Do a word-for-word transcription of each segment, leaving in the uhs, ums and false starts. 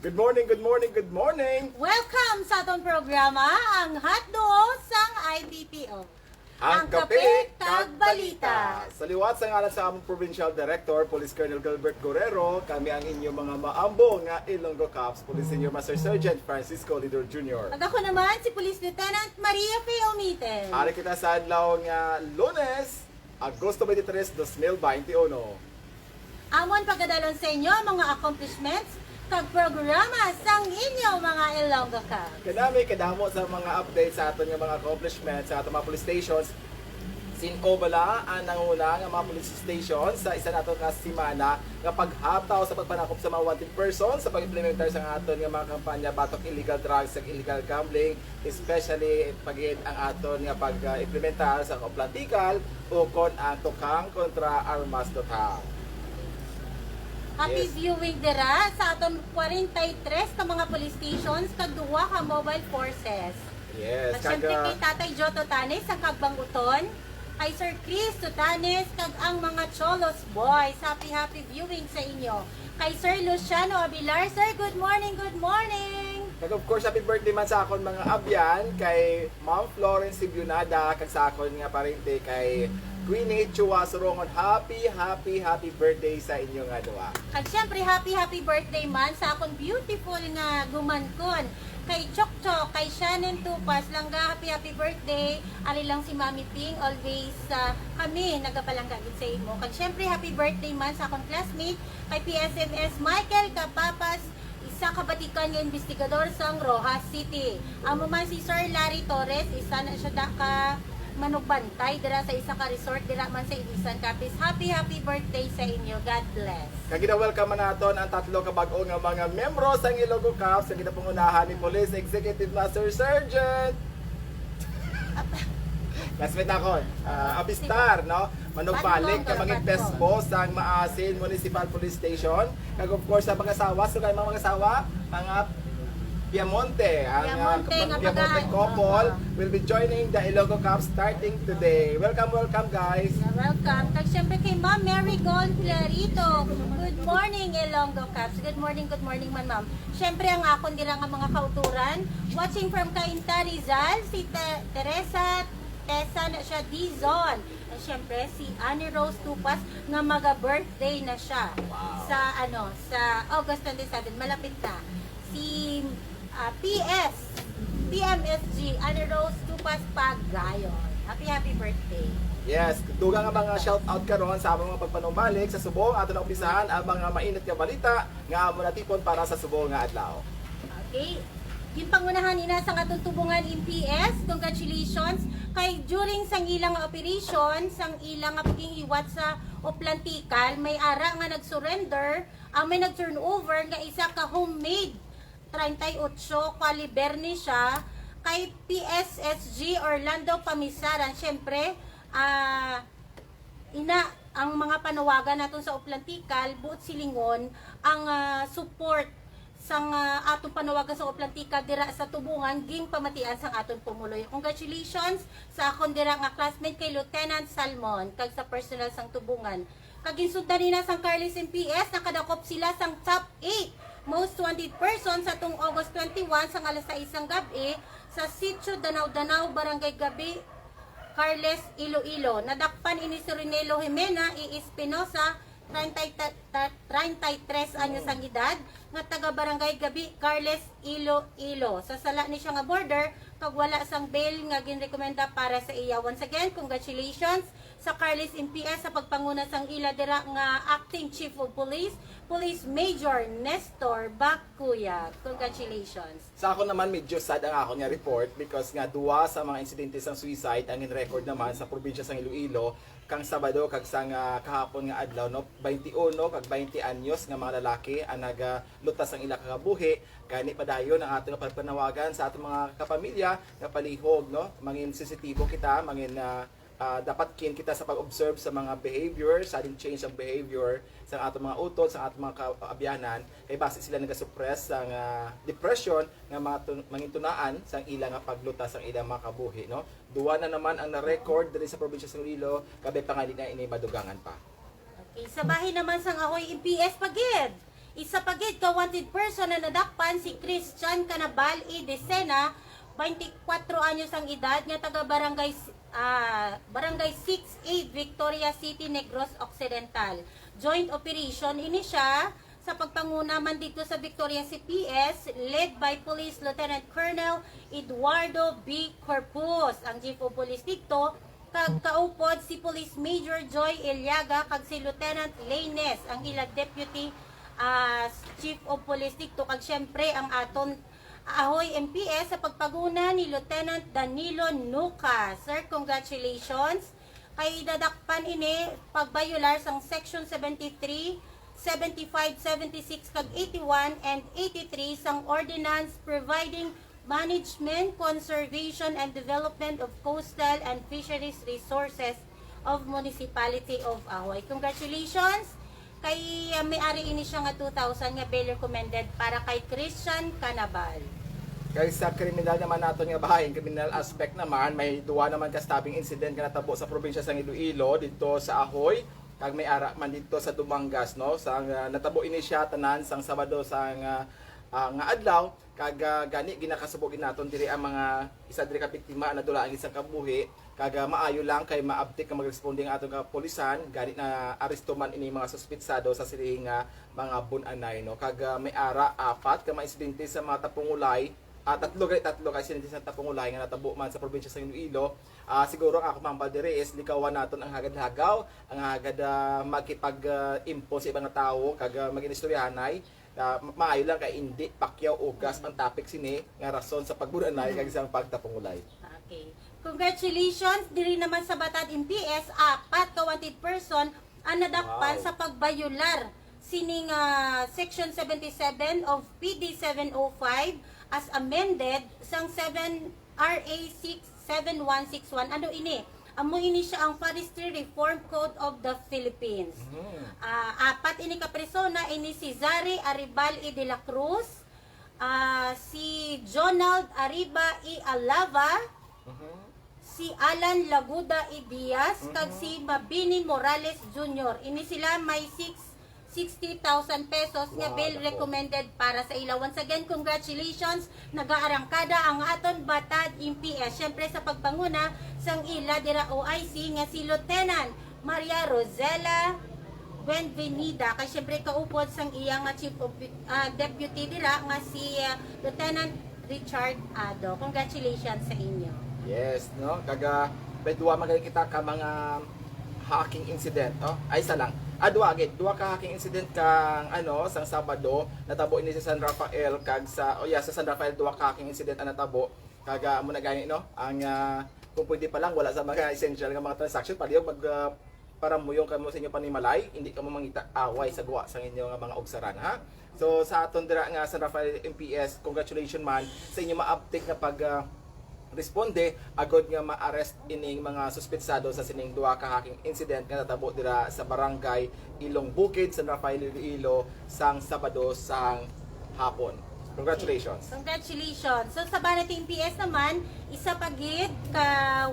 Good morning, good morning, good morning! Welcome sa atong programa, ang Hotdo sang I B P O. Ang kape kag balita. Sa liwat sa ngalan sa among Provincial Director, Police Colonel Gilbert Guerrero, kami ang inyong mga maambo nga Ilonggo Cops, Police Senior Master Sergeant Francisco Lidor Junior. At ako naman, si Police Lieutenant Maria Faye Omiten. Ari kita sa adlaw nga Lunes, Agosto twenty-three, dos mil bente uno. Amon pagadalon sa inyo ang mga accomplishments kag programa sang inyo mga Ilonggo Cops. Kanami kadamo sa mga updates sa aton nga mga accomplishments sa aton mga police stations. Sin-o bala ang nanguna nga mga police stations sa isa nato nga semana nga paghataw sa pagpanakop sa mga wanted person sa pag-implementar sa aton nga mga kampanya batok illegal drugs ug illegal gambling, especially pagid ang aton nga pag-implementar sa Kauplan Tikal ukon ang Tukang kontra Armas Luthang. Happy Yes. Viewing dira sa aton forty-three ka mga police stations kag duha ka mobile forces. Yes, At syempre kaga- kay Tatay Joe Totanes ang Kagbang-uton, kay Sir Chris Totanes kag ang mga Cholos Boys. Happy, happy viewing sa inyo. Kay Sir Luciano Abilar, Sir, good morning, good morning! Kag of course, happy birthday man sa akon mga abyan kay Ma'am Florence Sibionada kag sa akon nga parente kay Queenie Chua Surongon. Happy, happy, happy birthday sa inyo nga duha. At syempre, happy, happy birthday man sa akon beautiful nga gumankon. Kay Chokchok, kay Shannon Tupas, langga, happy, happy birthday. Ari lang si Mami Ping, always ah, kami nagapalangga gid sa imo. Kag syempre, happy birthday man sa akon classmate, kay P S M S Michael Capapas, isa ka batikan nga investigador sang Roxas City. Amo man si Sir Larry Torres, isa na siya da ka manugbantay dira sa isa ka resort dira man sa Ibisan, Capiz. Happy, happy birthday sa inyo. God bless. Kag gina-welcome man naton ang tatlo ka bag-o nga mga membro sang Ilonggo Cops nga ginapangunahan ni Police Executive Master Sergeant Classmate nakon, ah, Abistar, no? Manugbalik Batcong, ka maging batcong. P S boss sang Maasin Municipal Police Station. Kag of course, sa mag-asawa, so kay mga mag-asawa, mga Piamonte, ang ah, Piamonte nga Piamonte bagaan. couple Oo. will be joining the Ilonggo Cops starting today. Welcome, welcome, guys. Yeah, welcome. Kag syempre kay Ma'am Marigold Clarito. Good morning, Ilonggo Cops. Good morning, good morning man, ma'am. Syempre ang akon dira nga mga kauturan, watching from Cainta, Rizal, si Te- Teresa Tessa na siya Dizon. At syempre si Annie Rose Tupas nga maga-birthday na siya Wow. sa ano, sa August twenty-seven, malapit na. Si ah, P S, P M S G, Annie Rose Tupas Pagayon. Happy, happy birthday. Yes, dugang nga mga shout out karon sa among mga pagpanumbalik sa subong. Ato na umpisahan ang mga mainit nga balita nga amo natipon para sa subong nga adlaw. Okay. Ginpangunahan ina sang atong tubungan M P S, congratulations. Kay during sang ilang operation, sang ilang nga paghingiwat sa Oplan Tikal, may ara nga nag-surrender, ang may nag-turnover nga isa ka homemade treinta y ocho, quali Bernie siya, kay P S S G Orlando Pamisaran. Siyempre, ah, ina, ang mga panawagan naton sa Oplan Tikal, buot silingon, ang ah, support sang ah, atong panawagan sa Oplan Tikal dira sa Tubungan, ginpamatian sang aton pumuloy. Congratulations sa akon dira nga classmate kay Lieutenant Salmon, kag sa personal sang Tubungan. Kag ginsundan nina sang Carles M P S, nakadakop sila sang top eight most wanted person sa tung August twenty-one sang alas sais sang gab-i sa Sitio Danaw-Danaw, Barangay Gabi, Carles, Iloilo. Nadakpan ini si Rinelo Jimena E. Espinosa, treinta y ta-, ta-, treinta y tres anyos ang edad, nga taga Barangay Gabi, Carles, Iloilo. Sa sala ni siya nga murder, kag wala sang bail nga ginrekomenda para sa iya. Once again, congratulations sa Carles M P S sa pagpanguna sang ila dira nga Acting Chief of Police, Police Major Nestor Bacuyag. Congratulations. Sa ako naman, medyo sad ang akon nga report because nga duwa sa mga insidente sang suicide ang in-record naman sa probinsya sang Iloilo kang Sabado kag sang ah, kahapon nga adlaw, no, twenty-one kag twenty anyos nga mga lalaki ang nagalutas ang ila kakabuhi. Gani padayon ang aton nga pagpanawagan sa aton mga kapamilya nga palihog, no, mangin sensitibo kita, mangin ah, ah, dapat keen kita sa pag-observe sa mga behavior, sudden change ang behavior sa aton mga utod, sa aton mga kaabyanan, kay basi sila nagasuppress sa nga depression nga mga tun- mangin tunaan sa ila nga paglutas sa ilang mga kabuhi, no? Duwa na naman ang na-record diri sa probinsya sa Iloilo, kabay pa nga di na ini madugangan pa. Okay, sa bahin naman sang Ahoy M P S pa gid. Isa pa gid ka wanted person na nadakpan si Christian Canabal E. Decena, twenty-four anyos ang edad, nga taga Barangay, ah, Barangay six A, Victoria City, Negros Occidental. Joint operation ini siya sa pagpanguna man dito sa Victoria C P S, led by Police Lieutenant Colonel Eduardo B. Corpus, ang Chief of Police dito, kag kaupod si Police Major Joy Eliaga kag si Lieutenant Laines, ang ila Deputy, ah, Chief of Police dito, kag syempre ang aton Ahoy M P S sa pagpanguna ni Lieutenant Danilo Nuca. Sir, congratulations. Kay nadakpan ini pagbayular sang Section seventy-three, seventy-five, seventy-six, kag eighty-one and eighty-three sang Ordinance Providing Management, Conservation, and Development of Coastal and Fisheries Resources of Municipality of Ahoy. Congratulations! Kay, ah, may ari ini siya nga two thousand nga bail recommended para kay Christian Canabal. Kay sa kriminal naman naton nga bahin, criminal aspect naman, may duwa naman ka stabbing incident nga natabo sa probinsya sang Iloilo, dito sa Ahoy, kag may ara man dito sa Dumangas, no? Sa, ah, natabo ini siya tanan sang Sabado sang, ah, ah, nga adlaw, kag, ah, gani ginakasubo gid naton diri ang mga isa diri ka biktima na dula ang isang kabuhi, kag, ah, maayo lang kay maabtik nga magresponde ang aton kapulisan, gani na aresto man ini mga suspitsado sa sining, ah, mga bun-anay, no? Kag, ah, may ara apat ka mga insidente sa mga tapungulay, ah, tatlo gani, tatlo ka insidente sa tapungulay nga natabo man sa probinsya sa Iloilo. Ah, siguro ang ako mahambal diri is likawan naton ang hagad-hagaw, ang hagad, ah, makipag, ah, impose sa ibang tawo kag, ah, maging istoryahanay. Ah, ma- maayo lang kay indi pakyaw ugas ang topic sini nga rason sa pagbun-anay kag isang pagtapungulay. Okay. Congratulations diri naman sa Batad M P S, apat ka wanted person ang nadakpan Wow. sa pagbayular sining, ah, Section seventy-seven of P D seven oh five as amended sang seven R A six seven one six one. Ano ini? Amo ini siya ang Forestry Reform Code of the Philippines. Mhm. Ah, apat ini ka persona, ini si Zari Aribal E. de la Cruz, ah, si Jonald Arriba E. Alava, Mhm. si Alan Laguda E. Diaz, kag Mhm. si Mabini Morales Junior. Ini sila may six sixty thousand pesos nga Wow, bail dako. Recommended para sa ila. Once again, congratulations. Nagaarangkada ang aton Batad M P S. Siyempre sa pagpanguna sang ila dira O I C nga si Lieutenant Maria Rosela Buenvenida. Kay siyempre kaupod sang iya nga chief of, ah, deputy dira nga si, ah, Lieutenant Richard Ado. Congratulations sa inyo. Yes, no? Kaga, may duwa man gani kita ka mga hacking incident, no? Ay, isa lang. Ah, duwa gid. Duwa ka hacking incident kang, ano, sang Sabado, natabo ini sa San Rafael, kag sa, oh yeah, sa San Rafael, duwa ka hacking incident ang natabo. Kaga, amo na gani, no? Ang, ah, kung pwede pa lang, wala sa mga essential nga mga transaction, palihog mag, ah, para muyong kamo sa inyo panimalay, hindi kamo mangita away sa guwa sa inyo nga mga ugsaran, ha? So, sa aton dira nga San Rafael M P S, congratulations man sa inyo maabtik nga pag, ah, responde agod nga ma-arrest ining mga suspetsado sa sining duha ka hacking incident nga natabo dira sa barangay Ilong Bukid, San Rafael, Iloilo, sang Sabado sang hapon. Congratulations. Congratulations. So sa Banat M P S naman, isa pa gid ka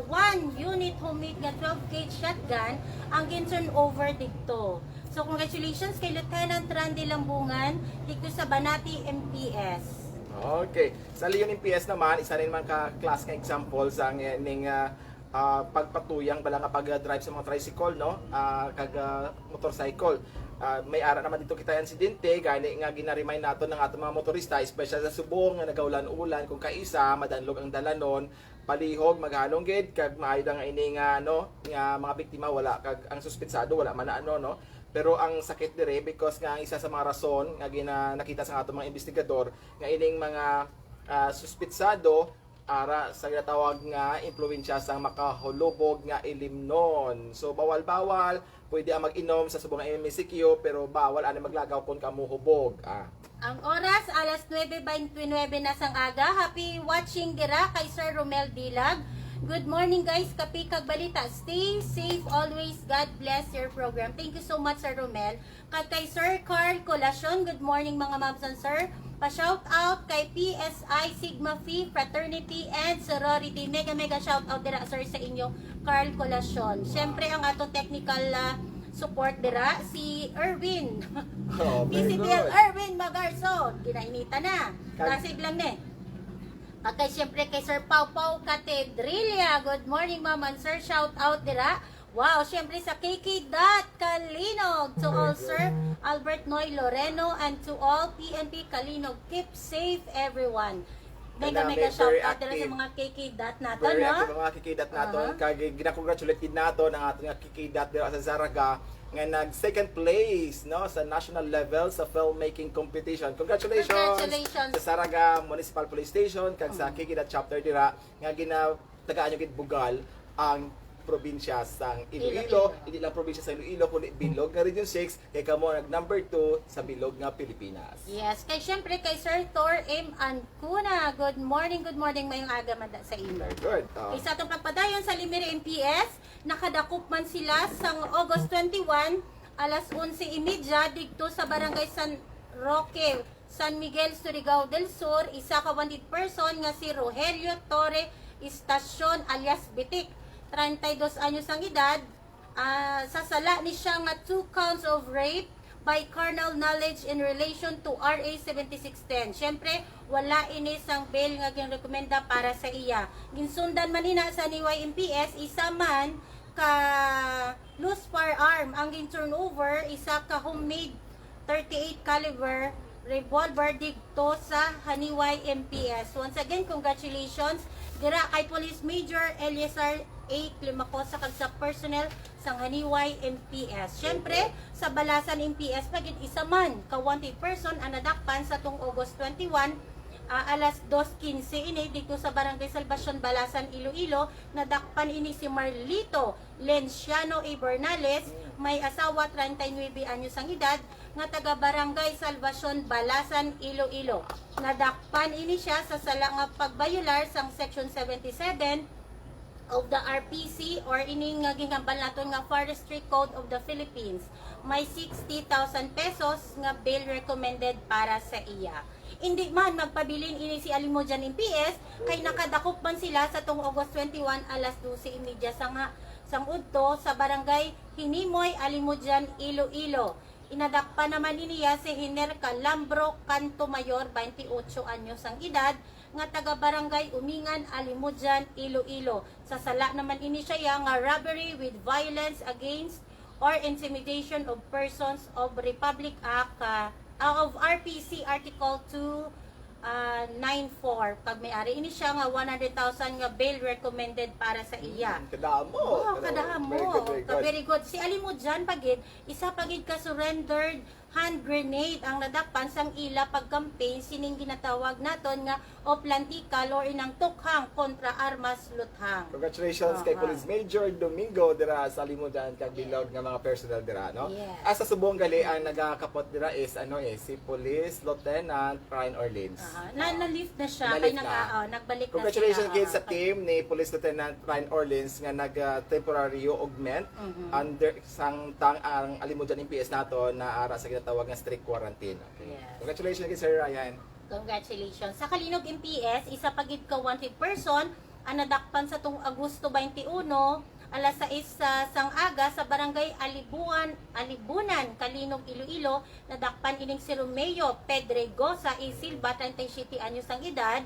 one unit homemade nga twelve gauge shotgun ang gin-turn over didto. So congratulations kay Lieutenant Randy Lambungan didto sa Banati M P S. Okay. Sa Leon M P S naman, isa rin man ka class nga example sa ng, ning, ah, ah, pagpatuyang bala nga pag-drive sa mga tricycle, no? Ah, kag, ah, motorcycle. Ah, may ara naman dito kita insidente, gani nga ginaremind nato ng ating mga motorista, especially sa subong nga nagaulan-ulan, kung kaisa, madanlog ang dalanon, palihog, maghalong gid, kag maayo lang nga ini nga, no, nga mga biktima wala, kag ang suspitsado wala man na ano, no? Pero ang sakit dire, because nga ang isa sa mga rason nga gina, nakita sa ato mga investigador, nga ining mga, ah, suspitsado, ara sa ginatawag nga impluwensya sang makahulubog nga ilimnon. So, bawal-bawal, pwede ang mag-inom sa subong nga M M C Q, pero bawal ani maglagaw kon kamo hubog. Ah. Ang oras, alas nuebe beintinuebe na sang aga. Happy watching dira kay Sir Romel Dilag. Good morning guys, kape kag balita. Stay safe always. God bless your program. Thank you so much, Sir Romel. Kag kay Sir Carl Colacion, good morning mga ma'ams and sir. Pa-shout out kay P S I Sigma Phi Fraternity and Sorority. Mega, mega shout out dira, sir, sa inyo, Carl Colacion. Siyempre, ang ato technical, ah, support dira si Erwin. Oh, very P C B L good. Erwin Magarson. Ginainita na. Kag- Dasig lang ni. Pagkay siyempre kay Sir Pau Pau Catedrilla. Good morning, ma'am and sir. Shout out dira. Wow, siyempre sa K K Dot Kalinog. To Very all good. Sir Albert Noy Loreno and to all P N P Kalinog. Keep safe, everyone. Mega, Kailangan mega may shout very out dira sa active. mga K K Dot nato, Very no? active ang mga K K Dot naton. Aha. Kag gina-congratulate gid nato ang aton nga K K Dot dira sa Zarraga nga nag second place, no, sa national level sa filmmaking competition. Congratulations, Congratulations. Sa Zarraga Municipal Police Station kag sa Mm. K K Dot chapter dira nga ginatagaan nyo gid bugal ang probinsya sang Iloilo. Iloilo. Hindi lang probinsya sa Iloilo, kundi bilog nga Region six, kay kamo nag number two sa bilog nga Pilipinas. Yes, kay siyempre kay Sir Thor M Ancuna. Good morning, good morning, mayong aga man da sa inyo. Very good. Ah, Kay sa atong pagpadayon sa Limiri M P S, nakadakop man sila sang August twenty-one, alas onse y media, didto sa Barangay San Roque, San Miguel, Surigao del Sur, isa ka wanted person nga si Rogelio Torre Estacion alias Bitik, treinta y dos anyos ang edad. Ah, sa sala ni siya nga two counts of rape by carnal knowledge in relation to R A seventy-six ten. Siyempre, wala ini sang bail nga ginrekomenda para sa iya. Ginsundan man ina sa Haniway M P S, isa man ka loose firearm ang gin-turnover, isa ka homemade thirty-eight caliber revolver didto sa Haniway M P S. Once again, congratulations dira kay Police Major Eleazar A Climacosa kag sa personnel sang Haniway M P S. Siyempre, sa Balasan M P S pa gid, isa man ka wanted person ang nadakpan sa tung August twenty-one, ah, alas dos quince ini didto sa Barangay Salvacion, Balasan, Iloilo. Nadakpan ini si Marlito Lenciano A Bernales, may asawa, treinta y nuebe anyos ang edad, nga taga Barangay Salvacion, Balasan, Iloilo. Nadakpan ini siya sa sala nga pagbayular sang Section seventy-seven of the R P C, or ini nga ginhambal naton nga Forestry Code of the Philippines. May sixty thousand pesos nga bail recommended para sa iya. Indi man magpabilin ini si Alimodian M P S, kay nakadakop man sila sa tung August twenty-one, alas dose y media sa nga sang udto sa Barangay Hinimoy, Alimodian, Iloilo. Inadakpan naman niya si Hiner Calambro Canto Mayor, twenty-eight anyos ang edad, nga taga Barangay Umingan, Alimodian, Iloilo. Sa sala naman ini siya nga robbery with violence against or intimidation of persons of Republic Act, ah, ah, of R P C Article two, ah, nine four. Pag may ari ini siya nga one hundred thousand nga bail recommended para sa iya. Mm, kadamo. Oh, Pero kadamo. Very good, very Ka- good. Very good. Si Alimodian pa gid, isa pa gid ka surrendered hand grenade ang nadakpan sang ila pag-campaign sining ginatawag naton nga oplantikal or inang tukhang kontra armas luthang. Congratulations kay Aha. Police Major Domingo dira sa Alimodian kag bilog nga mga personnel dira, no? Yes. Ah, sa subong gali ang nagakapot dira is ano eh, si Police Lieutenant Ryan Orleans. Aha. Na, na-lift na siya. Na-lift Kay nag- na. ah, nagbalik na Congratulations sila. gid sa Ah, team ni Police Lieutenant Ryan Orleans nga nag ah, temporaryo augment Mhm. under sang tang ang Alimodian M P S nato na ara sa ginatawag nga strict quarantine. Okay. Yes. Congratulations gid, Sir Ryan. Congratulations. Sa Kalinog M P S, isa pa gid ka wanted person ang nadakpan sa tung Agosto twenty-one, alas sais sa sang aga sa Barangay Alibuan, Alibunan, Kalinog, Iloilo. Nadakpan ining si Romeo Pedregosa E Silva, treinta y siete anyos ang edad,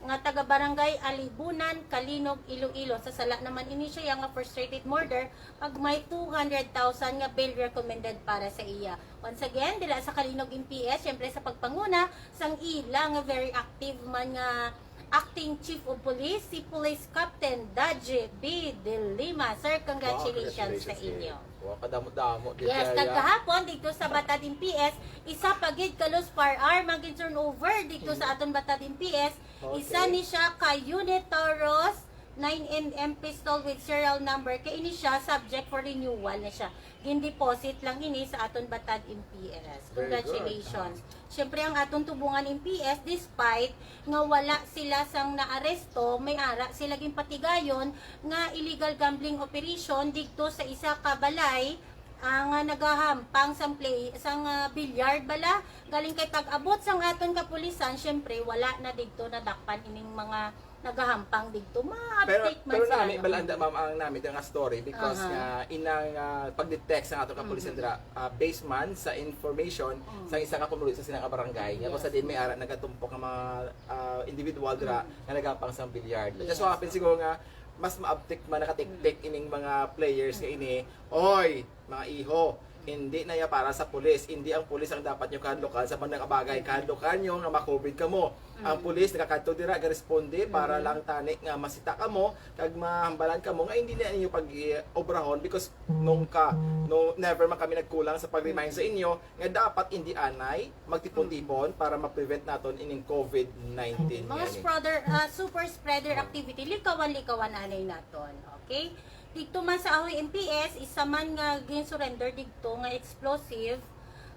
nga taga Barangay Alibunan, Kalinog, Iloilo. Sa sala naman ini siya nga frustrated murder, pag may two hundred thousand nga bail recommended para sa iya. Once again, dira sa Kalinog M P S, syempre sa pagpanguna sang ila nga very active man nga Acting Chief of Police, si Police Captain Daje B. De Lima. Sir, congratulations Wow, sa congratulations, inyo. eh. Wow, kadamo-damo gid Yes, kaya. Kagahapon dito sa Batad M P S, isa pa gid ka loose firearm ang gin-turnover dito sa aton Batad M P S. Isa Okay. ni siya ka Unitaurus nine M M pistol with serial number. Kay ini siya subject for renewal na siya. Gin-deposit lang ini sa aton Batad M P S. Very good. Congratulations. Siyempre, ang aton Tubungan M P S, despite nga wala sila sang naaresto, may ara sila ginpatigayon nga illegal gambling operation didto sa isa ka balay Ang, ah, nagahampang sang play, sang, ah, billiard bala, galing kay pag-abot sang aton kapulisan, syempre, wala na didto nadakpan ining mga nagahampang didto. Pero, ma-update man pero sila, nami, no? Balanda, ma'am, ang nami nga story because Aha. nga inang, ah, pag-detect sa ato kapulisan Mhm. dira, ah, based man sa information Mm. sa isa ka pumulo sa sinang barangay. Nga kung Yes. sa din may ara nagatumpok nga mga, ah, individual dira Mm. nga nagapang sang billiard. Just Yes. so happen siguro nga mas maabtik man nakatiktik Mm. ining mga players nga Mm. ini, "Oy, mga iho, hindi na ya para sa pulis. Hindi ang pulis ang dapat nyo kahadlukan sa mga bagay. Kahadlukan nyo nga ma-covid kamo." Ang Mm. pulis nakakadto dira, garesponde para Mm. lang tani nga masita kamo kag mahambalan kamo nga hindi na ninyo pag-obrahon because nunca, no, never man kami nagkulang sa pag-remind sa inyo nga dapat hindi anay magtipon-tipon para ma-prevent naton ining covid nineteen Mga nga ini. spreader, ah, super spreader Oh. activity, likawan-likawan anay naton. Okay? Dito man sa Ahoy M P S, isa man nga gin-surrender dito nga explosive,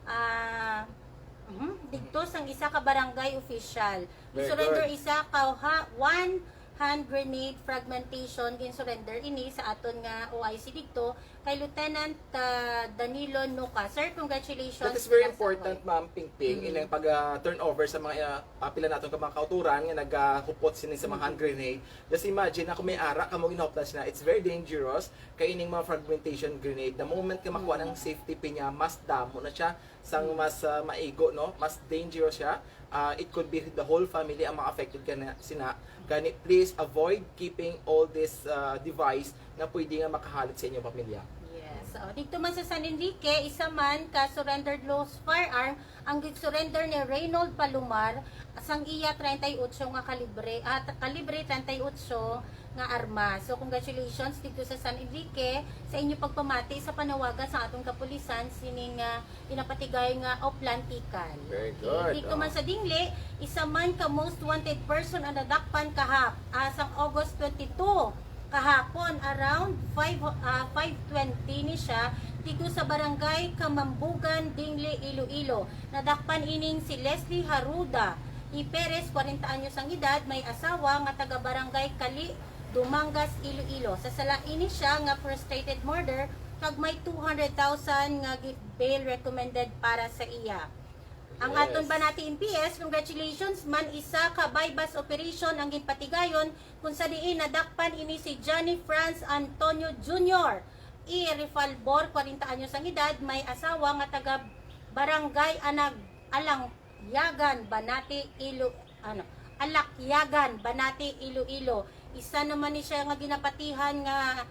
ah, mhm, dito sang isa ka barangay official. Very Surrender good. isa ka ha-, one hand grenade fragmentation, gin-surrender ini sa aton nga O I C dito kay Lieutenant, ah, Danilo Nuca. Sir, congratulations. That is very dira sa important, Ahoy. Ma'am Pingping, Mm. ilang pag, ah, turnover sa mga, ah, ah, pila naton ka mga kauturan nga nagahupot sini sa mga Mm. hand grenade. Just imagine, ako may ara, kamo ginahuptan sila. It's very dangerous. Kay ining mga fragmentation grenade, the moment nga makuha Mm. ng safety pin niya, mas damo na siya. Sang Mm. mas, ah, maigo, no? Mas dangerous siya. Ah, it could be the whole family ang ma-affected kana sina. Gani, please avoid keeping all this, ah, device nga pwede nga makahalit sa inyong pamilya. Yes. O, dito man sa San Enrique, isa man ka surrendered lost firearm ang gig-surrender ni Reynold Palomar sang iya treinta y ocho nga kalibre, ah, t-, kalibre treinta y ocho nga arma. So, congratulations dito sa San Enrique sa inyo pagpamati sa panawagan sa atong kapulisan sining, ah, ginapatigay nga Oplantican. Very Okay, good, dito oh. man sa Dingle, isa man ka most wanted person ang nadakpan kahap, ah, sang August twenty-two, kahapon, around five, ah, five twenty ni siya, dito sa barangay Kamambugan, Dingle, Iloilo. Nadakpan ining si Leslie Haruda I Perez, kwarenta anyos ang edad, may asawa nga taga barangay Kali, Dumangas, Iloilo. Sa sala ini siya nga frustrated murder kag may two hundred thousand nga gi-, bail recommended para sa iya. Ang Yes. aton Banati M P S, congratulations man, isa ka buy-bust operation ang ginpatigayon kung sa diin nadakpan ini si Johnny Franz Antonio Junior I Refalbor, kwarenta anyos ang edad, may asawa nga taga Barangay Anag-, Alangyagan, Banati, Ilo-, ano, Alakyagan, Banati, Iloilo. Isa naman ni siya nga ginapatihan nga,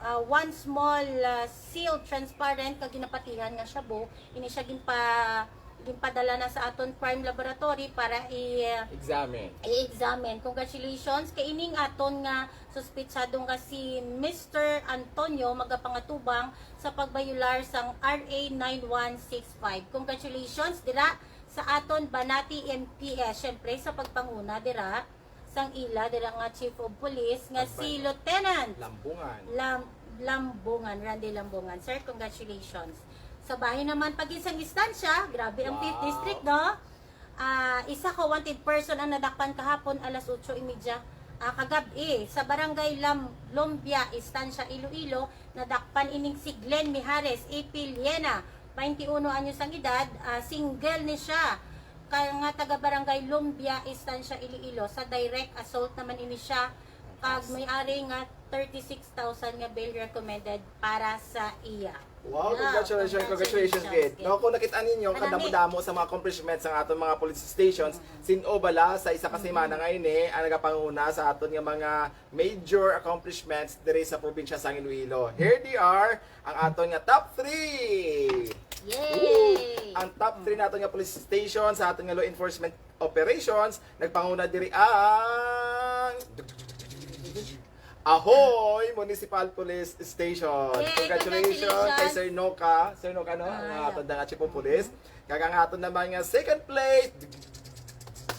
ah, one small, ah, sealed transparent nga ginapatihan nga shabu. Ini siya ginpa-, ginpadala na sa aton crime laboratory para i-, Examine. i-examine. Congratulations kay ining aton nga suspitsado nga si Mister Antonio magapangatubang sa pagbayular sang R A nine one six five. Congratulations dira sa aton Banati M P S, syempre sa pagpanguna dira sang ila dira nga Chief of Police nga si Pagbayular. Lieutenant Lambungan. Lam-, Lambungan, Randy Lambungan. Sir, congratulations. Sa bahin naman pag isang istansya, grabe ang Fifth Wow. District, no? Ah, isa ka wanted person ang nadakpan kahapon alas otso y media, ah, kagab-i sa Barangay Lam-, Lombia, Estancia, Iloilo. Nadakpan ining si Glenn Mijares, A P Liena, twenty-one anyos ang edad, ah, single ni siya. Kaya nga taga Barangay Lombia, Estancia, Iloilo, sa direct assault naman ini siya. Kag may ari nga thirty-six thousand nga bail recommended para sa iya. Wow, Yeah, congratulations, congratulations, congratulations, Gid. Gid. No, kung nakita ninyo, Marami. kadamo-damo sa mga accomplishments sa aton mga police stations, Mm-hmm. sin-o bala sa isa ka Mm-hmm. semana nga ini, ang nagapanguna sa aton nga mga major accomplishments diri sa probinsya sang Iloilo. Here they are, ang aton nga top three. Yay! Woo! Ang top three naton nga police station sa aton nga law enforcement operations, nagpanguna diri ang Ahoy Municipal Police Station. Yay! Congratulations kay Congratulations! Sir Noka. Sir Noka, no? Ang Ah, aton nga chief of police. Kag ang aton naman nga second place,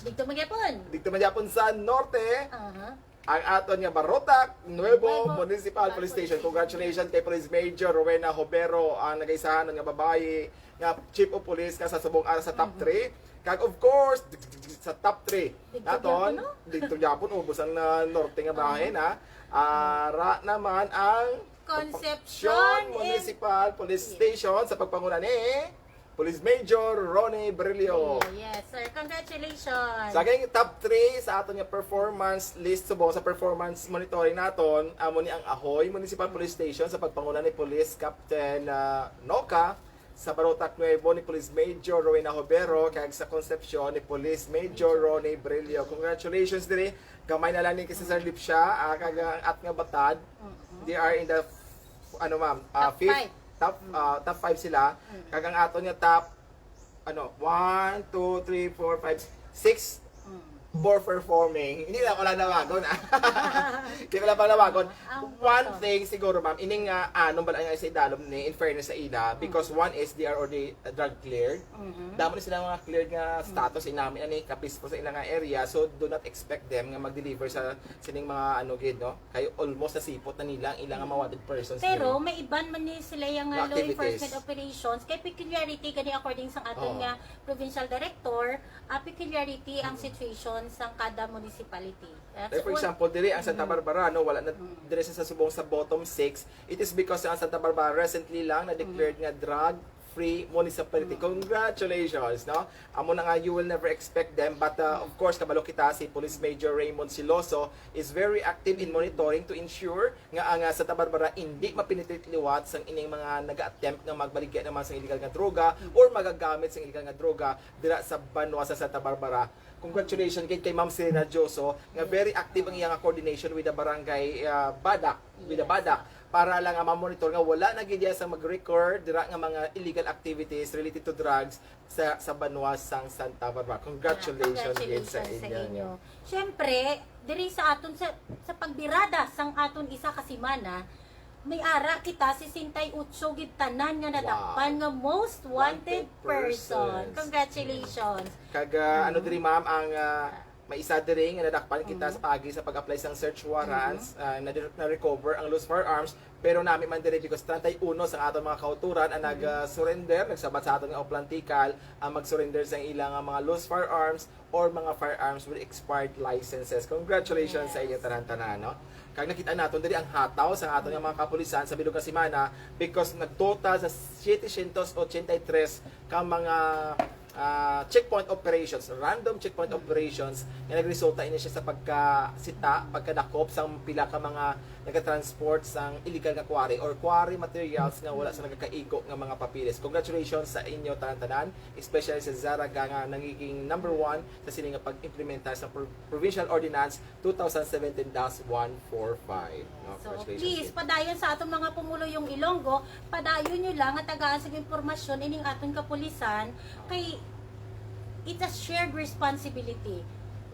Dito magyapon. dito man gyapon sa Norte, Aha. ang aton nga Barotac Nuevo Nuevo Municipal Police Station. Congratulations kay Police Major Rowena Hobero, ang nagaisahan nga babayi nga chief of police nga sa subong ara sa top Mhm. three. Kag of course, sa top three Dito naton, gyapon, no? dito gyapon, ubos ang, ah, norte nga bahin, Aha. ha. Ara naman ang Concepcion Municipal Police Station sa pagpanguna ni Police Major Ronnie Brillo. Yes, sir. Congratulations. Sa kay top three sa aton nga performance list, subong sa performance monitoring naton, amo ni ang Ahoy Municipal Police Station sa pagpanguna ni Police Captain, ah, Noca, sa Barotac Nuevo ni Police Major Rowena Hobero, kag sa Concepcion ni Police Major Ronnie Brillo. Congratulations diri. Gamay na lang ni kay Cesar Lipsia, ah, kag ang at nga batad. They are in the, ano, ma'am, ah, Top fifth, five. Top, ah, top five sila. Kag ang aton nga top, ano, one, two, three, four, five, six, poor performing. Hindi lang ko lang nawagon, ah. Hindi ko lang pang nawagon. Ang One bottom. thing siguro, ma'am, ining, ah, anong bala nga sa idalom ni, in fairness sa ila, because one is they are already, uh, drug cleared. Damo na sila mga cleared nga status, inami na ni kapispo sa ilang nga area, so do not expect them nga mag-deliver sa sining mga ano gid, no? Kay almost nasipot na nila ang ilang nga mga wanted persons Pero nila. may iban man ni sila yung nga Nga law activities. enforcement operations kay peculiarity gani according sa aton Oo. nga provincial director, ah, peculiarity ang situation sa kada municipality. That's Like, for one. example, diri ang Santa Barbara, no, wala na diri sa, sa subong sa bottom six. It is because ang Santa Barbara recently lang na-declared nga drug-free municipality. Congratulations, no? Amo na nga, you will never expect them. But, uh, of course, kabalo kita, si Police Major Raymond Siloso is very active in monitoring to ensure nga ang, uh, Santa Barbara hindi mapenetrate liwat sang ining mga naga-attempt nga magbaligya naman sang illegal nga droga or magagamit sang illegal nga droga dira sa banwa sa Santa Barbara. Congratulations gid kay Ma'am Serena Dioso nga very active ang iyang coordination with the barangay, uh, Badak, with the Yes. Badak, para lang nga ma-monitor nga wala na gid diya sa mag-recur dira nga mga illegal activities related to drugs sa, sa banwa sang Santa Barbara. Congratulations, Ah, gid sa congratulations sa inyo. inyo. Siyempre, diri sa aton sa, sa pagbirada sang aton isa ka semana, may ara kita sesenta y ocho gid tanan nga nadakpan Wow. nga most wanted Wanted person. person. Congratulations. Kag, ah, ano Mm. diri, ma'am, ang, ah, may isa diri nga nadakpan kita Mm. sa pagi sa pag-apply sang search warrants, Mm-hmm. ah, na, na-recover ang loose firearms, pero nami man diri because treinta y uno sa aton mga kauturan ang Mm-hmm. nag-surrender, nagsabat sa aton nga oplantikal ang mag-surrender sa ilang, ah, mga loose firearms or mga firearms with expired licenses. Congratulations sa inyo Yes. tanan-tanan, no? Kag nakita naton diri ang hataw sa aton nga mga kapulisan sa bilog nga semana because nagtotal sa setecientos ochenta y tres ka mga, ah, checkpoint operations, random checkpoint operations nga nagresulta ini siya sa pagkasita, pagkadakop sang pila ka mga nagatransport sang illegal nga quarry or quarry materials nga wala sa nagakaigo nga mga papeles. Congratulations sa inyo tanan-tanan, especially sa Zarraga nga nangiging number one sa sini nga pag-implementar sa pro-, Provincial Ordinance two thousand seventeen dash one four five. No? So, Congratulations, please, Ed. padayon sa aton mga pumuluyong Ilonggo, padayon nyo lang nga tagaan sa impormasyon ining aton kapulisan kay it's a shared responsibility.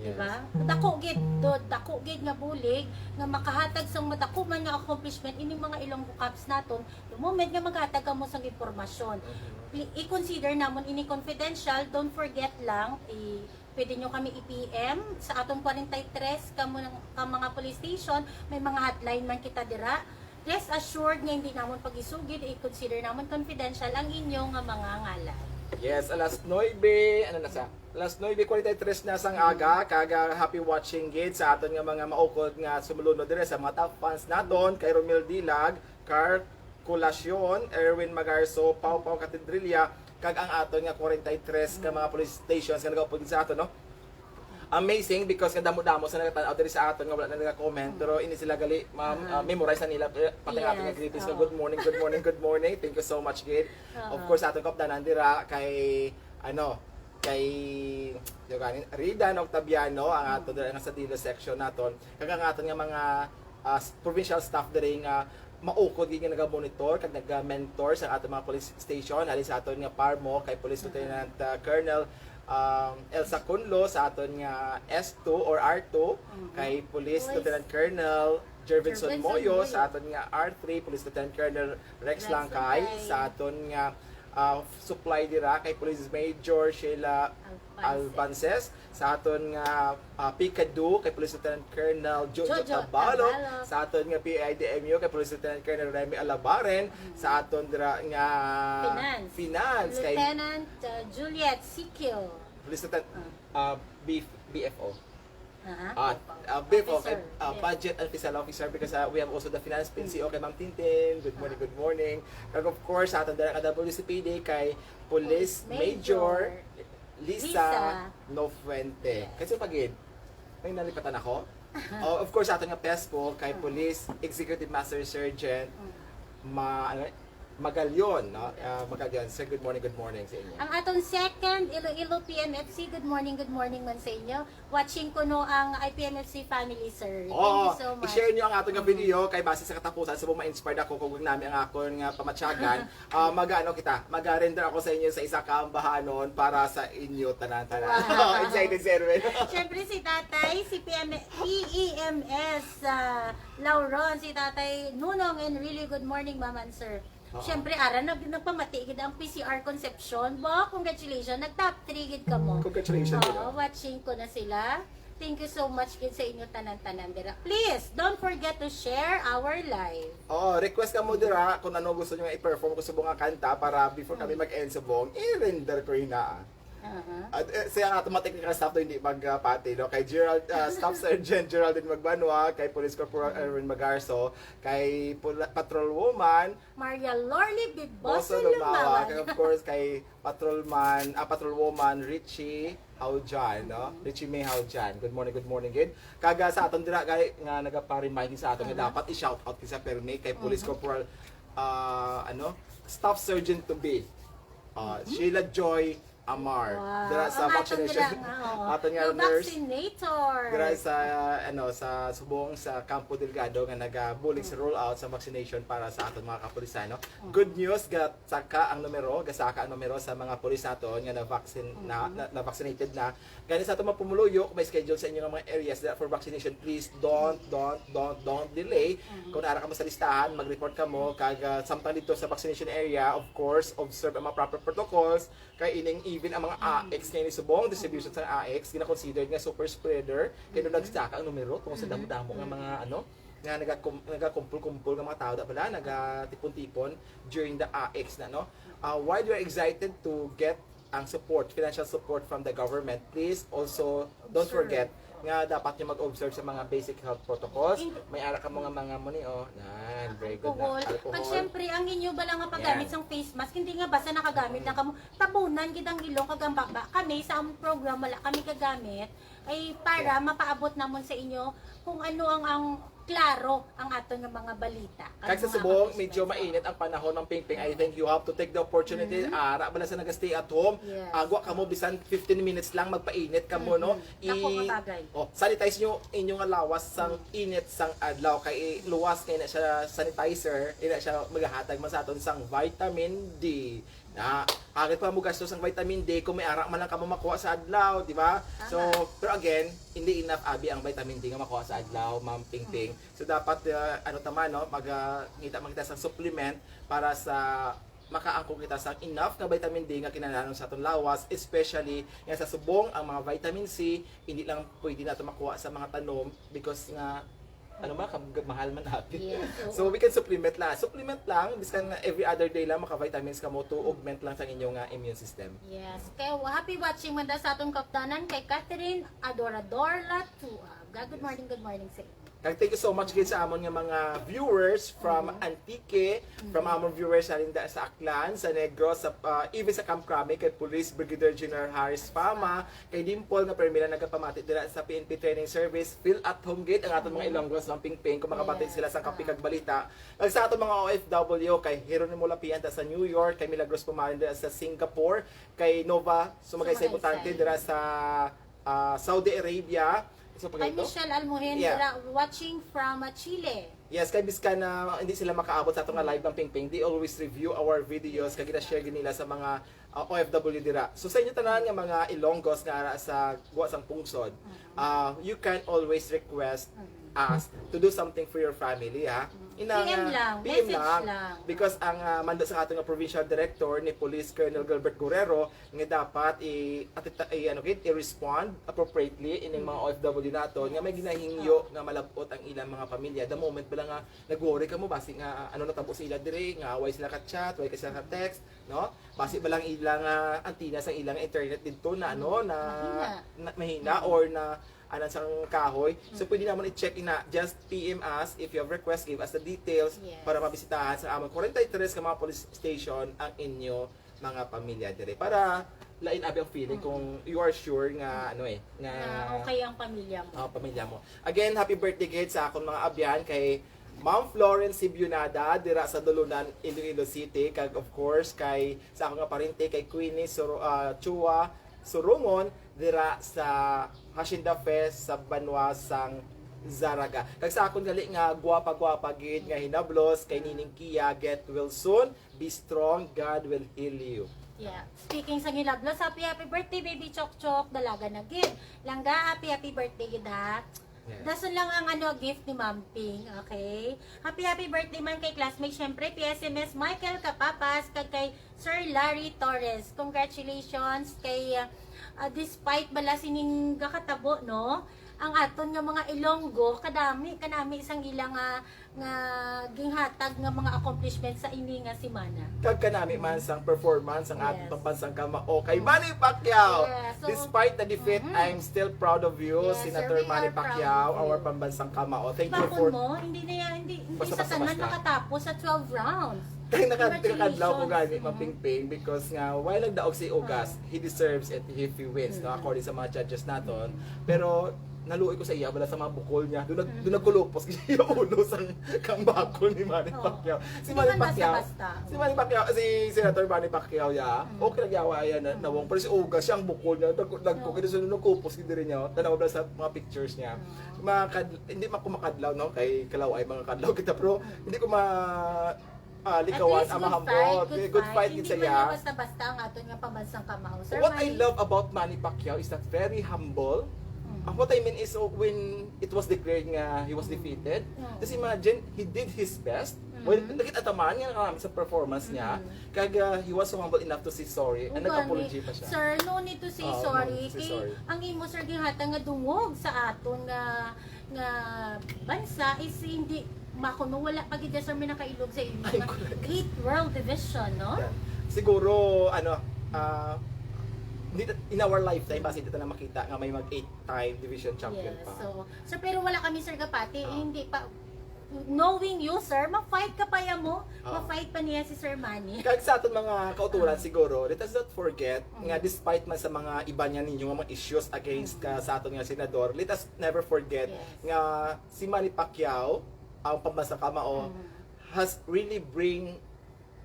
Yes. Diba? Dako gid, do, dako gid nga bulig nga makahatag sang madako man nga accomplishment ining mga Ilonggo Cops naton the moment nga maghatag kamo sang impormasyon. Mhm. Pli-, i-consider namon ini confidential. Don't forget lang, i-, pwede nyo kami i-P M sa atong forty-three ka, mo-, ka mga police station. May mga hotline man kita dira. Rest assured nga hindi namon pag-isugid, i-consider namon confidential ang inyo nga mga ngalan. Yes, alas nuebe, ano na sa? Alas nuebe forty-three na sang aga, kag, ah, happy watching gid sa aton nga mga maukod nga sumulunod dire sa mga top fans naton, kay Romel Dilag, Carl Colacion, Erwin Magarso, Pau Pau Catedrilla, kag ang aton nga forty-three ka mga police stations nga nagaupod sa aton, no? Amazing because nga damo-damo sa nagatan-aw diri sa aton nga wala na naga-comment, pero ini sila gali, ma'am, Aha. ah, memorize na nila, eh, pati ang aton nga Yes, greetings nga, oo. "Good morning, good morning, good morning. Thank you so much, gid." Oo. Of course, sa aton kaupdanan dira kay, ano, kay, di ba, Ridan Octaviano, ang ato Mm. dira nga sa Dilo section naton. Kag ang aton nga mga, ah, s-, provincial staff diri nga maukod gid nga naga-monitor kag naga-mentor sa aton mga police station, halin sa aton nga PARMO kay Police Mm. Lieutenant, ah, Colonel, um, Elsa Cunlo, sa aton nga S two or R two, Mm-hmm. kay Police Police Lieutenant Colonel Jervinson Jervinson Moyo, Moyo. sa aton nga R three, Police Lieutenant Colonel Rex Rex Langkay, Langkay. sa aton nga, ah, supply dira kay Police Major Sheila Albances. Albances, sa aton nga, ah, PICADU kay Police Lieutenant Colonel Jojo Jojo Tabalog, Tabalog. sa aton nga P I D M U kay Police Lieutenant Colonel Remy Alabaren, Mm. sa aton dira nga Finance. Finance kay Lieutenant, uh, Juliet Sikyo. Police Lieutenant, Ah. ah, B-, B F O. Aha. Ah, ah, B I F O, kay, ah, Budget and Fiscal Officer, because, ah, we have also the Finance P C O kay Ma'am Tintin. Good morning, good morning. Kag of course, sa aton dira ka W C P D kay Police Major Lisa Nofuente. Kasi pagid, may nalipatan ako. Oh, of course, sa aton nga PESPO kay Police Executive Master Sergeant Ma, ano, Magalion, no? Ah, Magalion. Sir, good morning, good morning sa inyo. Ang atong second Iloilo P M F C, good morning, good morning man sa inyo. Watching ko no ang I P M F C family, sir. Thank you so much. I-share niyo ang aton nga video kay base sa katapusan, subong ma-inspired ako kung nami ang akon nga pamatyagan. Ah, mag-ano kita, mag-render ako sa inyo sa isa ka ambahanon para sa inyo tanan-tanan. Wow. Excited si Erwin. Siyempre si Tatay, si P M, P E M S, ah, Lauron, si Tatay Nunong and really good morning, Ma'am and Sir. Oo. Siyempre, ara, nag-, nagpamati gid ang P C R Concepcion. Bo, congratulations. Nag-top three gid kamo. Congratulations, Oo, gid. Watching ko na sila. Thank you so much gid sa inyo tanan-tanan dira. Please, don't forget to share our live. Oo, request kamo dira kung ano gusto nyo nga i-perform ko subong nga kanta para before kami mag-end subong, i-render ko ina. Aha. At, eh, siya nga, mga technical staff to, hindi magpati, no? Kay Gerald, ah, Staff Sergeant Geraldine Magbanwa, kay Police Corporal Erwin Magarso, kay Pula-, Patrol Woman, Maria Lorly Biboso Boso Lumawa, Lumawan. Kag of course, kay Patrolman, ah, Patrolwoman Richie Haujan, no? Richie May Haujan. Good morning, good morning, gid. Kag, ah, sa aton dira, kay, nga nagapa-remind sa aton nga dapat i-shout out kita permi kay Police Corporal, ah, ano, Staff Sergeant to be, ah, Sheila Joy Amar. Wow. Dira sa vaccination. Aton nga nurse. Vaccinator. Dira sa, ano, sa subong sa Campo Delgado nga nagabulig sa rollout sa vaccination para sa aton mga kapulisan, no? Good news, gasaka ang numero, gasaka ang numero sa mga pulis naton nga na-vaccine, na, na, na-vaccinated na. Gani sa aton mga pumuluyo, kung may schedule sa inyo nga mga areas that for vaccination, please don't, don't, don't, don't delay. Kung naa ra kamo sa listahan, mag-report kamo. Kag, ah, samtang dito sa vaccination area, of course, observe ang mga proper protocols. Kay ining even ang mga A X nga ini subong distribution sa A X, gina-considered nga super spreader. Kay nung nagsaka ang numero tungod sa damo-damo nga mga, ano, nga nagakum-, nagakumpul-kumpul nga mga tao, da pala, nagatipon-tipon during the A X na, no? Uh, while you are excited to get ang support, financial support from the government, please also don't forget nga dapat nyo mag-observe sa mga basic health protocols. May ara kamo nga mga muni, oh. Nan, very good na. Alcohol. Alcohol. Pag syempre, ang inyo bala nga paggamit sang face mask, hindi nga basta nakagamit lang kamo. Tabunan gid ang ilong kag ang baba. Kami sa among program, wala kami kagamit. Ay para mapaabot namon sa inyo kung ano ang, ang klaro ang aton nga mga balita. Kag sa subong, medyo mainit ang panahon, Ma'am Pingping. I think you have to take the opportunity. Ara bala sa naga-stay at home. Yes. Agwa kamo bisan fifteen minutes lang, magpainit kamo, no? Dako ka bagay. Oh, sanitize nyo inyo nga lawas sang init sang adlaw kay luwas kay na siya sanitizer, ina siya magahatag man sa aton sang vitamin D. Na, agad pa mo gasto sang vitamin D kung may ara man lang kamo makuha sa adlaw, di ba? So, pero again, hindi enough abi ang vitamin D nga makuha sa adlaw, Ma'am Pingping. So dapat, uh, ano ta man, no, mag, uh, ngita man kita sa supplement para sa makaangkon kita sa enough nga vitamin D nga kinahanglan sa aton lawas, especially nga sa subong ang mga vitamin C, hindi lang pwede nato makuha sa mga tanom because nga ano man, kam-, mahal man abi. Yes, oo. So we can supplement lang. Supplement lang, biskan every other day lang maka-vitamins kamo to augment lang sa inyong, uh, immune system. Yes. Kay happy watching man da sa atong kaptanan kay Catherine Adorador Latuag. Good morning, good morning sa inyo. Kag thank you so much gid sa amon nga mga viewers from Antique, from amon viewers sa Linda, sa Aklan, sa Negros, sa, uh, even sa Camp Crame, kay Police Brigadier General Harris Fama, kay Dimple nga permi lang nagapamati dira sa P N P Training Service. Feel at home gid ang aton mga Ilonggos, Ma'am Pingping, kung makabati sila sa kape kag balita. Kag sa aton mga O F W, kay Jeronimo Lapianta sa New York, kay Milagros Pumarin dira sa Singapore, kay Nova Sumagay sa Sumagay Butante sa dira sa, ah, Saudi Arabia. So, pag Kay ito? Michelle Almohen, Yeah. dira, watching from, ah, Chile. Yes, kay biskan na hindi sila makaabot sa ato nga live, Ma'am Pingping, they always review our videos kag gina-share gid nila sa mga, uh, O F W dira. So sa inyo tanan nga mga Ilonggos nga ara sa guwa sang pungsod, uh, you can always request us to do something for your family, ha. Ina P M nga, lang, P M message lang, lang. Because ang, uh, mando sa ato nga provincial director ni Police Colonel Gilbert Guerrero nga dapat i, atita-, i, ano gid, i-respond appropriately ining mga O F W naton nga may ginahingyo nga malab-ot ang ilang mga pamilya. The moment bala nga nag-worry kamo basi nga ano natabo sa ila diri, nga way sila ka-chat, way ka sila ka-text, no? Basi bala ang ilang, ah, antenna sa ilang internet didto na ano, na mahina, na, mahina or na, anan sang kahoy. So, Mm. pwede namon i-check ina. Just P M us if you have request, give us the details Yes. para mabisitahan sa amon forty-three ka mga police station ang inyo mga pamilya dire. Para lain abi ang feeling Mm. kung you are sure nga ano eh, nga Na okay ang pamilya mo. Ah, pamilya mo. Again, happy birthday gid sa akong mga abyan kay Ma'am Florence Sibionada dira sa Dulunan, Iloilo City, kag of course kay sa akong nga parente kay Queenie Suru, ah, Chua Surungon dira sa Hacienda Fest sa banwa sang Zaraga. Kag sa akon gali nga gwapa-gwapa gid nga hinablos kay Nining Kia, get well soon, be strong, God will heal you. Yeah. Speaking sa hinablos, happy happy birthday, baby Chok Chok. Dalaga na gid. Langga, happy happy birthday gid ha. Yes. Dason lang ang ano gift ni Ma'am Ping, okay? Happy happy birthday man kay classmate, syempre, P S M S Michael Capapas, kag kay Sir Larry Torres. Congratulations kay ah, ah, despite bala sining gakatabo, no? Ang aton nga mga Ilonggo, kadami kanami sang ila nga nga ginghatag nga mga accomplishment sa ini nga semana. Kag kanami man sang performance, ang Yes. ating pambansang kamao kay Mm. Manny Pacquiao. Yes, so, Despite the defeat, mhm. I'm still proud of you, Yes, sir, Senator we are Manny proud Pacquiao, of you. Our Pambansang Kamao. Thank you Bakon for... mo, hindi na yan, hindi, hindi Basta, sa basta, tanan basta. makatapos sa twelve rounds. Kaya nakad-, nakadlaw ko Congratulations. gani, Mhm. Ma'am Pingping, because nga, while nagdaog si Ugas, Ah. he deserves it, he, he wins, no? Mhm. According sa mga judges naton. Mhm. Pero naluoy ko sa iya, wala sa mga bukol niya. Doon nag-, Mhm. doon nagkulupos yung ulo sa kang bakol ni Manny Oo. Pacquiao. Si Hindi Manny man Pacquiao, basta-basta. si Manny Pacquiao, si Senator Manny Pacquiao, ya. Mhm. Okay lang yawa, ayan, na, Mhm. nawang. Pero si Ugas, siya ang bukol niya. Nag-, nag-, Oo. kaya sa nagkulupos, hindi rin niya. Tanaw na sa mga pictures niya. Mhm. Mga kad-, hindi man ko makadlaw, no? Kay kalaw ay mga kadlaw kita, pero Mhm. hindi ko ma ah, At likawan least ang good mahambot. fight, good Eh, good fight. Fight gid Hindi sa man iya. Niya basta-basta ang aton nga pambansang kamao. Sir What I Manny? Love about Manny Pacquiao is that very humble. Mm. Ah, what I mean is, oh, when it was declared nga he was Mm. defeated, Mm. just imagine, he did his best. Mm. Well, nakita ta man nga naman sa performance niya, Mm. kag ah, he was so humble enough to say sorry and Oo, nag-apology gani. pa siya. Sir, no need to say Oo, sorry. no need to say Kay sorry. Ang imo, sir, ginhatag nga dungog sa aton nga nga bansa is hindi, makon mo, wala pa gid, sir, may nakailog sa inyo Ay, nga correct. Eighth World Division, no? Yan. Siguro, ano, ah, hindi ta-, in our lifetime, basi hindi ta na makita nga may mag eight-time division champion Yes, pa. So, sir, pero wala kami, sir, kapati, Ah. hindi pa, knowing you, sir, ma-fight ka pa ya mo, Ah. ma-fight pa niya si Sir Manny. Kag sa aton mga kauturan Ah. siguro, let us not forget Mm. nga despite man sa mga iba niya ninyo nga mga issues against ka sa aton nga senador, let us never forget Yes. nga si Manny Pacquiao, ang pambansang kamao, Mm. has really bring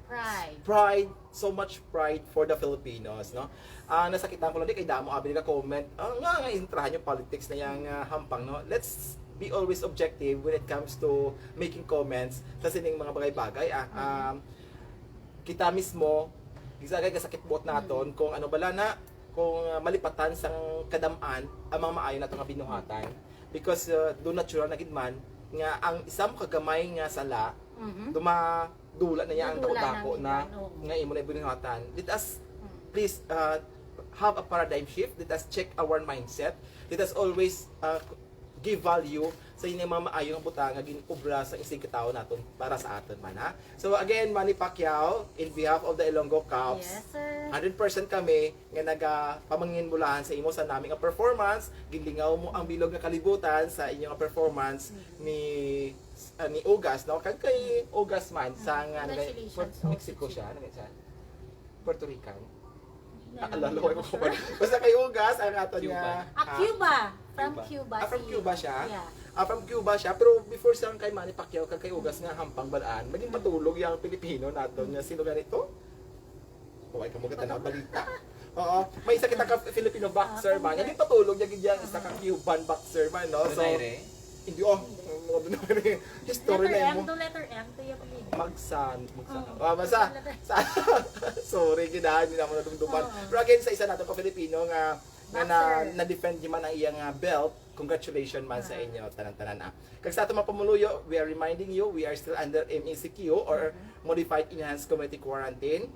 Pride. pride, so much pride for the Filipinos, no? Ah, nasakitan ko lang di kay damo abi nga comment. Ah, nga nga intrahan yung politics na yang ah, hampang, no? Let's be always objective when it comes to making comments sa sining mga bagay-bagay. Ah, um, kita mismo, gisagay ka sakit buot naton kung ano bala na, kung ah, malipatan sang kadam-an ang mga maayo nato nga binuhatan. Because uh, do natural na gid man nga ang isa mo kagamay nga sala, Mhm. dumadula na niya ang Nadula dako-dako na na gid, oo. nga imo na binuhatan. Let us Mm. please uh, have a paradigm shift. Let us check our mindset. Let us always uh, give value sa ining mga maayo nga butang nga gin-obra sa isig katawo naton para sa aton man, ha? So again, Manny Pacquiao, in behalf of the Ilonggo Cops, Yes, sir. hundred percent kami nga nagapamangin-mulahan sa imo sa nami nga performance. Ginlingaw mo ang bilog nga kalibutan sa inyo nga performance ni ah, ni Ugas, no? Kag kay Ugas man sa nga nagay- Congratulations, Puerto Mexico Oxygen. siya, nagay siya. Puerto Rican. Nalalaman Naalala ko ko, yung sir. Basta kay Ugas ang ato Cuba. niya. Ah, Cuba. From Cuba. Cuba. Ah, from si- Cuba siya? Yeah. Ah, from Cuba siya. Pero before siya kay Manny Pacquiao, kag kay Ugas nga hampang balaan, maging patulog yung Pilipino nato niya. Sino ganito? Huwag ka mo kita na balita. Oo. May isa kita ka Filipino boxer Ah, man. okay. Naging patulog niya gid yung isa ka Cuban boxer man, no? So, Donaire? hindi, oh. Mga donaire. History Letter na M mo. to letter M to yung league. Magsan, magsan. Oo. Ah, basta, Letter sa, sorry, gid, ah, hindi na mo nadumduman. Oo. Pero again, sa isa nato ka Filipino nga, nga na, Boxer. na-defend niya man ang iyang ah, belt, congratulations man sa Ah. inyo, tanan-tanan, ah. Kag sa ato mga pumuluyo, we are reminding you, we are still under M E C Q or Mhm. Modified Enhanced Community Quarantine.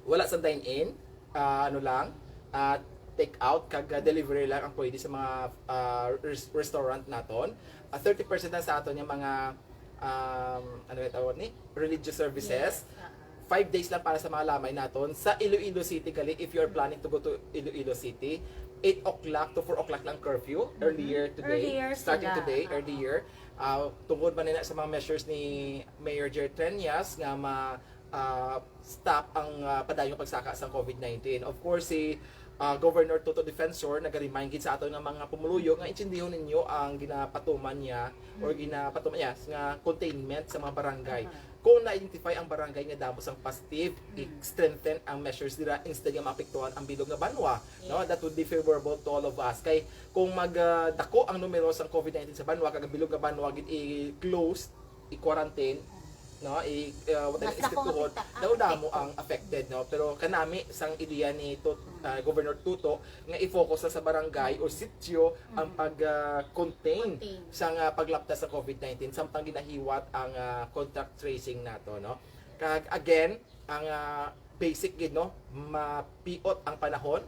Wala sa dine-in, ah, ano lang, ah, take out, kag ah, delivery lang ang pwede sa mga ah, res- restaurant naton. Ah, thirty percent lang sa aton yung mga, um, ano yung tawag ni? Religious services. Yes, ah. Five days lang para sa mga lamay naton sa Iloilo City gali if you are planning to go to Iloilo City. eight o'clock to four o'clock lang curfew earlier today, Earlier starting sila. today, earlier. Ah, tungod man na sa mga measures ni Mayor Jer Treñas nga ma ah, stop ang ah, padayon nga pagsaka sa COVID nineteen. Of course, si ah, Governor Toto Defensor nag-remind gid sa aton nga mga pumuluyo nga intindihon ninyo ang ginapatuman niya or ginapatuman niya nga containment sa mga barangay. Kung na-identify ang barangay nga damo sang positive, i-strengthen ang measures dira instead nga maapektuhan ang bilog nga banwa, no? That would be favorable to all of us. Kay kung magdako ang numero sang COVID nineteen sa banwa, kag ang bilog nga banwa gid i-close, i-quarantine, no? I uh, what Mas expect dako ang tuhod, apekta- ang daw damo epekto. Ang affected, no? Pero kanami sang ideya ni Tut- ah, Governor Toto nga i-focus na sa barangay o sitio ang pag-contain Contain. Sang ah, paglapta sa COVID nineteen samtang ginahiwat ang ah, contact tracing nato, no? Kag again, ang ah, basic gid, no, mapiot ang panahon,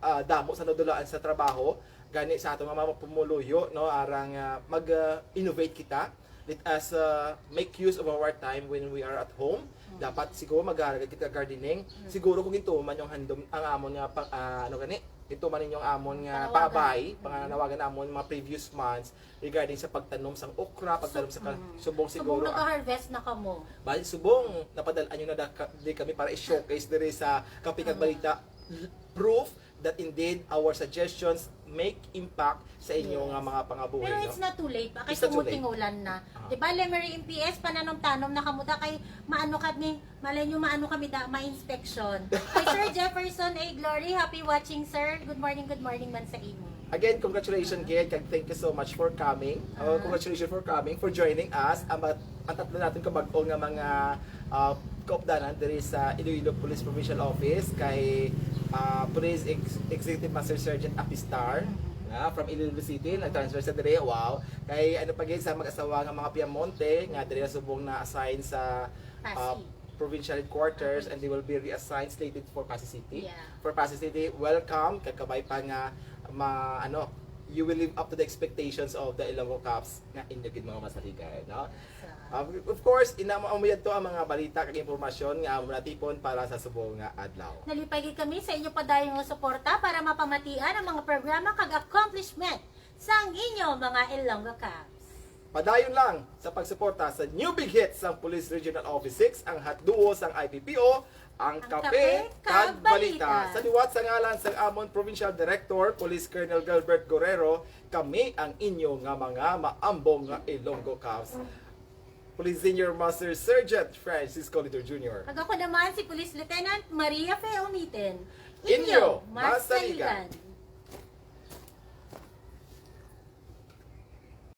ah, damo sa nadulaan sa trabaho, gani sa ato mga pumuluyo, no, arang ah, mag-innovate kita. Let us uh, make use of our time when we are at home. Dapat siguro magharagad kita gardening. Siguro kung gintuman yung handom ang amon nga pang ah, ano gani, gintuman ninyo ang amon nga Panawagan. Pabay, panganawagan namon mga previous months regarding sa pagtanom sang okra, pagtanom sa ka- subong Subong siguro. Ah, naka-harvest na kamo. Bali subong napadal-an nyo na da, ka- di kami para i-showcase diri sa Kape kag Balita, proof that indeed our suggestions make impact sa inyo Yes. nga mga pangabuhi, Pero no? It's not too late pa kay It's not too late. Kumutingulan na. Ah. Di ba, Lemery M P S, pananom-tanom na kamo da kay maano kami, malay nyo maano kami da, ma-inspection. Kay Sir Jefferson A. Glory, happy watching, sir. Good morning, good morning man sa imo. Again, congratulations, Gid, kag thank you so much for coming. Oh, congratulations for coming, for joining us. Ang, bat- ang tatlo natin kabag-o nga mga uh, kaupdanan diri sa Iloilo Police Provincial Office kay uh, Police Ex- Executive Master Sergeant Apistar nga from Iloilo City, nag-transfer sa diri. Wow. Kay ano pa gid sa mag-asawa nga mga Piamonte nga diri na subong na-assign sa uh, Pasig. Provincial Headquarters and they will be reassigned slated for Pasig City. Yeah. For Pasig City, welcome. Kag kabay pa nga ma, ano, you will live up to the expectations of the Ilonggo Cops nga inyo gid mga masaligan, no? Um, of course, ina mo amuyad to ang mga balita kag impormasyon nga amo natipon para sa subong nga adlaw. Nalipay gid kami sa inyo padayon nga suporta para mapamatian ang mga programa kag accomplishment sang inyo mga Ilonggo Cops. Padayon lang sa pagsuporta sa new big hit sang Police Regional Office six, ang Hot Duo sang I P P O, ang Ang Kape Kape kag kag Balita. Balita. Sa liwat sang ngalan sang amon Provincial Director, Police Colonel Gilbert Gorero, kami ang inyo nga mga maambong nga Ilonggo Cops. Police Senior Master Sergeant Francisco Lito Junior. Kag ako naman si Police Lieutenant Maria Fe Omiten. Inyo, Masaligan. Masaligan.